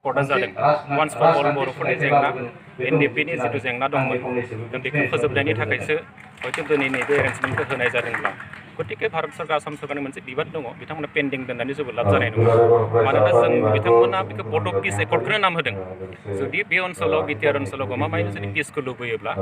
कर्टआ जादों ones four अल बर'फोरनि जेंना एनडिएफबिनि जिथु जेंना दंमोन जों बेखौ फोजोबनायनि थाखायसो हयथ' दिनै नैबे एरेन्जमेन्टखौ होनाय जादोंब्ला गतिके भारत सरकार आसाम सरकारनि मोनसे बिबान दङ बिथांमोना पेन्डिं दोननानै जेबो लाब जानाय नङा मानोना जों बिथांमोना बेखौ बर्ड अफ पिस एकर्डखौनो नाम होदों जुदि बे ओनसोलाव बिटिआर ओनसोलाव गमामायैनो जुदि पिसखौ लुबैयोब्ला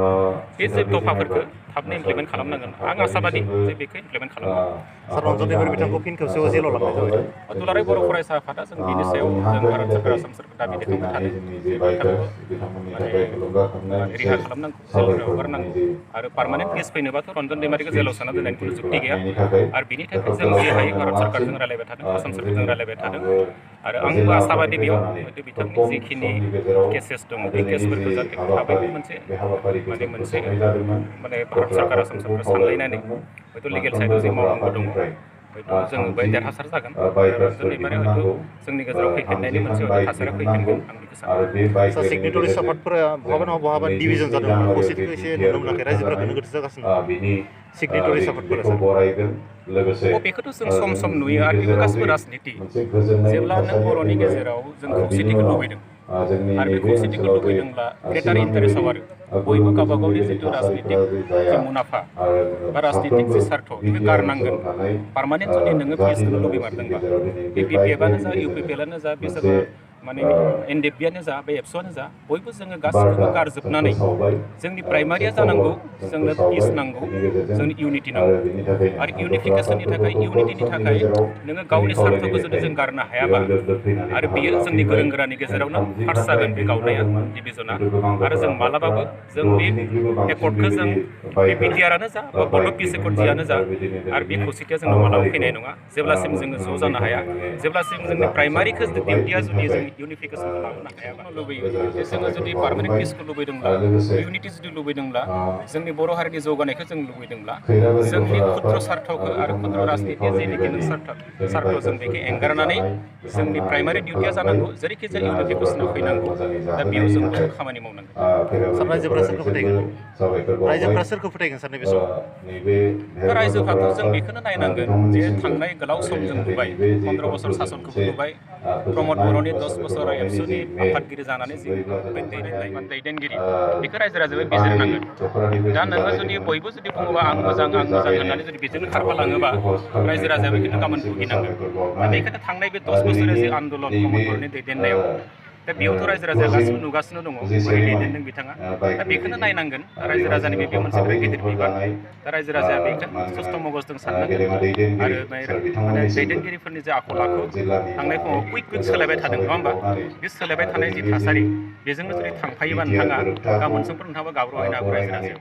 बे जे दफाफोरखौ थाबनो इमप्लिमेन्ट खालामनांगोन आं आसाबादि जे बेखौ इमप्लिमेन्ट खालामगोन। सार रन्जन दैमारि बिथांखौ फिन खेबसेबाव जेलाव लांनाय जाबाय। दुलाराय बर' फरायसा आफादा जों बिनि सायाव जों भारत सरकार आसाम सरकार दाबि दैखांबाय थादों जे बिथांखौ रिहा खालामनांगौ जेलाव हगारनांगौ आरो पार्मानेन्ट केस फैनोबाथ' रन्जन दैमारिखौ जेलाव सोना दोननायनि खुनु जुक्ति गैया आरो बिनि थाखाय जों जे हायो भारत सरकारजों रायलायबाय थादों आसाम सरकारजों रायलायबाय थादों आरो आंबो आसाबादि बेयाव हयथ' बिथांनि जिखिनि केसेस दं बे केसफोरखौ जाहाथे थाबैनो मोनसे भारत सरकार आसाम सरकार सानलायनानै हयथ' लिगेल साइडआव जि मावनांगौ दङ हयथ' जोङो बेहाय देरहासार जागोन रन्जन दैमारि हयथ' जोंनि गेजेराव फैफिननायनि मोनसे थासारिया फैफिनगोन आं बेखौ सानो। सार सिगनेटरि सापर्टफोरा बहाबा नङा बहाबा डिभिजन जादों खौसेथिखौ एसे नुनो मोनाखै रायजोफोरा गोनो गोथो जागासिनो सिगनेटरि सापर्टफोरा सार बेखौथ' जों सम सम नुयो आरो बेबो गासिबो राजनिति जेब्ला नों बर'नि गेजेराव जों खौसेथिखौ लुबैदों आरो बे खौसेथिखौ लुबैदोंब्ला ग्रेटार इन्टारेस्टआव आरो बयबो गावबा गावनि जिथु राजनितिक जि मुनाफा बा राजनितिक जि सार्थ बेखौ गारनांगोन पार्मानेन्ट जुदि नोङो पिसखौनो लुबैमारदोंबा बे बिपिएफआनो जा इउपिपिएलआनो जा बे सोरबा एनडिएफबिआनो जा बे एबसुआनो जा बयबो जोङो गासिखौबो गारजोबनानै जोंनि प्राइमारिया जानांगौ जोंनो पिस नांगौ जोंनो इउनिटि नांगौ आरो इउनिफिकेसननि थाखाय इउनिटिनि थाखाय नोङो गावनि सार्थखौ जुदि जों गारनो हायाबा आरो बेयो जोंनि गोरों गोरानि गेजेरावनो फार्स्ट जागोन बे गावनाया डिभिजना आरो जों मालाबाबो जों बे एकर्डखौ जों बे बिटिआरआनो जा बा बर्ड अफ पिस एकर्ड जियानो जा आरो बे खौसेथिया जोंनाव मालाबा फैनाय नङा जेब्लासिम जोङो ज' जानो हाया जेब्लासिम जोंनि प्राइमारिखौ डिउटिया जुदि जों इउनिफिकेसनखौ लाबोनो हायाबा लुबैयो जोङो जुदि पार्मानेन्ट पिसखौ लुबैदोंब्ला इउनिटि जुदि लुबैदोंब्ला जोंनि बर' हारिनि जौगानायखौ जों लुबैदोंब्ला जोंनि खुद्र सार्थखौ आरो खुद्र राजनितिया जेनोखि नों सार्थ जों बेखौ एंगारनानै जोंनि प्राइमारि डिउटिया जानांगौ जेरैखि जाया इउनिफिकेसनाव फैनांगौ दा बेयाव जों खामानि मावनांगोन। सार रायजोफोरा सोरखौ फोथायगोन रायजोफोरा सोरखौ फोथायगोन सार नैबे समाव रायजोफ्राथ' जों बेखौनो नायनांगोन जे थांनाय गोलाव सम जों नुबाय 15 बोसोर सासनखौबो नुबाय प्रमद बर'नि 10 बोसोर एबसुनि आफादगिरि जानानै जि दैदेनगिरि बेखौ रायजो राजाया बिजिरनांगोन दा नोङो जुदि बयबो जुदि बुङोबा आं मोजां होननानै जुदि बेजोंनो खारफालाङोबा रायजो राजाया बेखौनो गाबोन भुगिनांगोन दा बेखायनो थांनाय बे 10 बोसोरनि जि आन्दलन प्रमद बर'नि दैदेननायाव दा बेयावथ' रायजो राजाया गासिबो नुगासिनो दङ बोरै दैदेनदों बिथाङा दा बेखौनो नायनांगोन रायजो राजानि बे मोनसे बिराद गिदिर बिबान दा रायजो राजाया बेखौ सुस्थ' मगजजों साननांगोन आरो दैदेनगिरिफोरनि जे आखल आखु थांनाय समाव कुइक सोलायबाय थादों नङा होमबा बे सोलायबाय थानाय जि थासारि बेजोंनो जुदि थांफायोबा नोंथाङा गाबोन समफोर नोंथाङाबो गाब्र'हैनो हागौ रायजो राजायाव।